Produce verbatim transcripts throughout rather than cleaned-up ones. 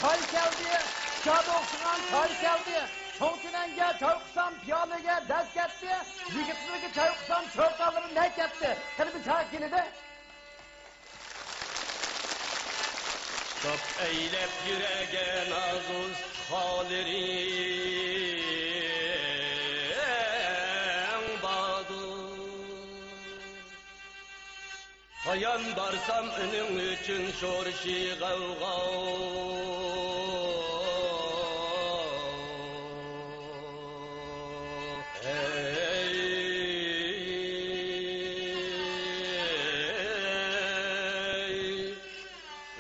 تاي كەلدى، شادە ئوخشىغان تاي كەلدى. چوڭ چىلەڭگە چاي قۇسام پىيالىگە دەز كەتتى. يىگىتلىرىگە چاي قۇسام چوكانلىرى نەگ كەتتى. قېنى بىر چاي كېلىدۇ. داپ ئەيلەپ يۈرەرگە نازۇ ئۇستىخانلىرىڭ باردۇر. قايان بارسام ئۇنىڭ ئۈچۈن شورشى غەۋغا. ھەي،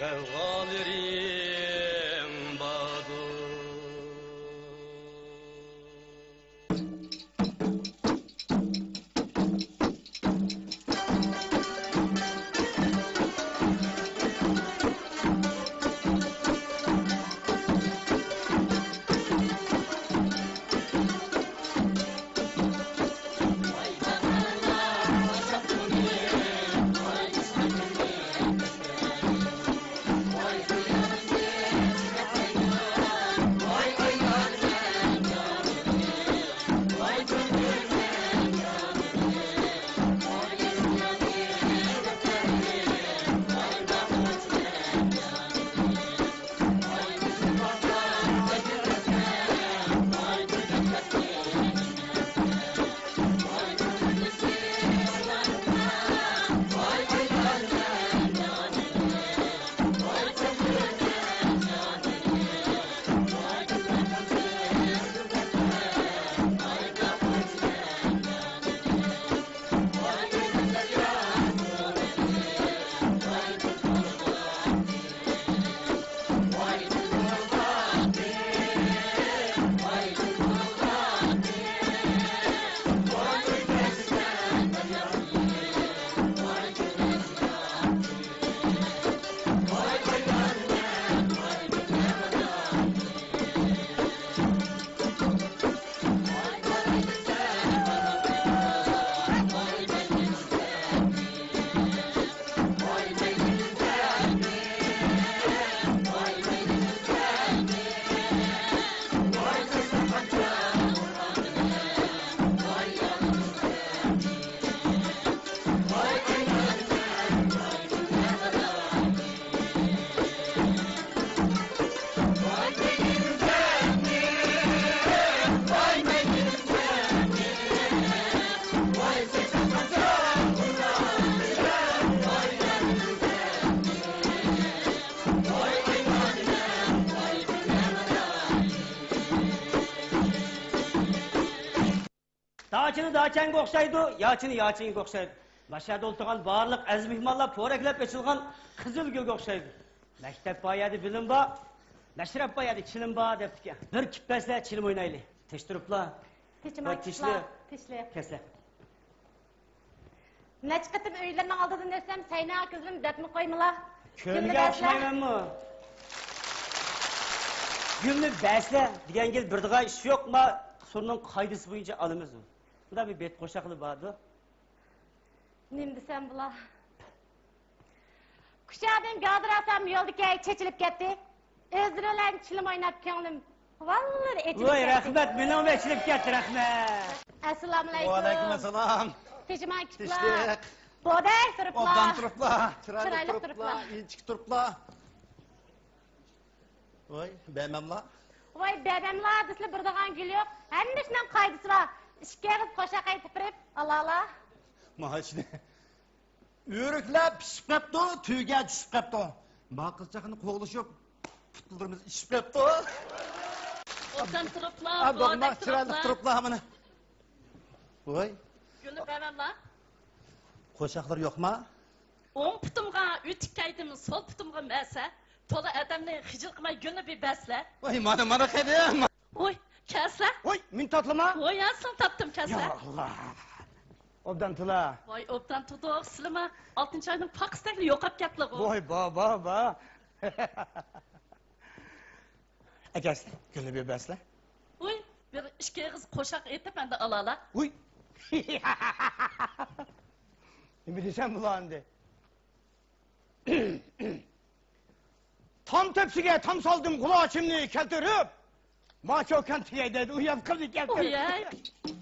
غەۋغالىرىڭ باردۇر. داچىنى داچەنگە ئوخشايدۇ، ياچىنى ياچىنگە ئوخشايدۇ. ماشۇ يەردە ئولتۇرغان بارلىق ئەزىز مېھمانلار پورەكلەپ ئېچىلغان قىزىل گۈلگە ئوخشايدۇ. مەكتەپ بار يەردە بىلىم بار، مەشرەپ بار يەردە چىلىم بار دەپتىكەن. بىر كىپ بەرسىلە، چىلىم ئوينايلى. تىش تۇرۇپلا. تىشىما ۋاي، تىشلىق. تىشلىق. كەسلە. نەچچە قېتىم ئۆيلىرىنىڭ ئالدىدىن ئۆتسەم، سەينا كۆزلىرىم دەپمۇ قويمىلا. كۆلگە ئوخشىمايمەنمۇ؟ گۈلنى بەرسىلە دېگەن گېلى بېرىدىغان ئىش يوق، ما سورۇننىڭ قائىدىسى بويىچە ئالىمىز. بۇندا بىر بېت قوشاقلىرى باردۇ. نېمە دېسەم بولا؟ كۇچادىن گادىر ئالسام يولدا كەي چېچىلىپ كەتتى. ئۆزلىرى بىلەن چىلىم ئويناپ كۆڭلۈم ۋاللىرى ئېچىلىپ ۋاي، كەتتى. رەھمەت، مېنىڭمۇ ئېچىلىپ كەتتى، رەھمەت. ئەسسالامۇئەلەيكۇم. ۋەئەلەيكۇم ئەسسالام. تېجىماي كىپلا. تىشلىق. بودەي تۇرۇپلا. ئوبدان تۇرۇپلا. چىرايلىق چىرايلىق تۇرۇپلا. تۇرۇپلا. ئىنچىكە تۇرۇپلا. ۋاي، بەمەملا. ۋاي، بەمەملا دېسىلا بېرىدىغان گۈل يوق. ھەممە ئىشنىڭ قائىدىسى بار. ئىككى ئېغىز قوشاق ئېيتىپ بېرىپ ئالالا. ماچنى. ئۆرۈكلەر پىشىپ قاپتۇ، تۆگە چۈشۈپ قاپتۇ. ما قىزچاقنى قوغلىشىپ، پۇتلىرىمىز ئىششىپ قاپتۇ. ئوبدان تۇرۇپلا، ئا، بودەك دوقماق چىرايلىق تۇرۇپلا. تۇرۇپلا مانا. ۋاي. گۈلنى بەرەملا. قوشاقلار يوقما؟ ئوڭ پۇتۇمغا ئۆتۈك كەيدىم، سول پۇتۇمغا مەسە. تولا ئادەمنى خىجىل قىلماي گۈلنى بىر بەرسىلە. ۋاي، مانا، مانا قېنى. ۋوي، كەلسىلە. ۋوي، مېنى تاپتىلا؟ ۋوي، ھە، سېنى تاپتىم، كەلسىلە. يا ئاللا. ئوبدان تۇرلا. ۋاي، ئوبدان تۇردۇق، سىلىما ئالتىنچى ئاينىڭ پاقىستەكلا يوقاپ كەتتىلىغۇ. ۋوي، با، با، با. ئەكەلسىلە، گۈلنى بىر بەرسىلە. ۋوي، بىر ئىككى ئېغىز قوشاق ئېيتىپ، ئەمدى ئالالا. ۋوي. نېمە دېسەم بولامدى؟ تام تەپسىگە تام سالدىم، قۇلاچىمنى كەلتۈرۈپ، ماچۇ كەنتىگە دەيدۇ، ئۇ يەر قىزنى كەلتۈرۈپ. ئۇيەي.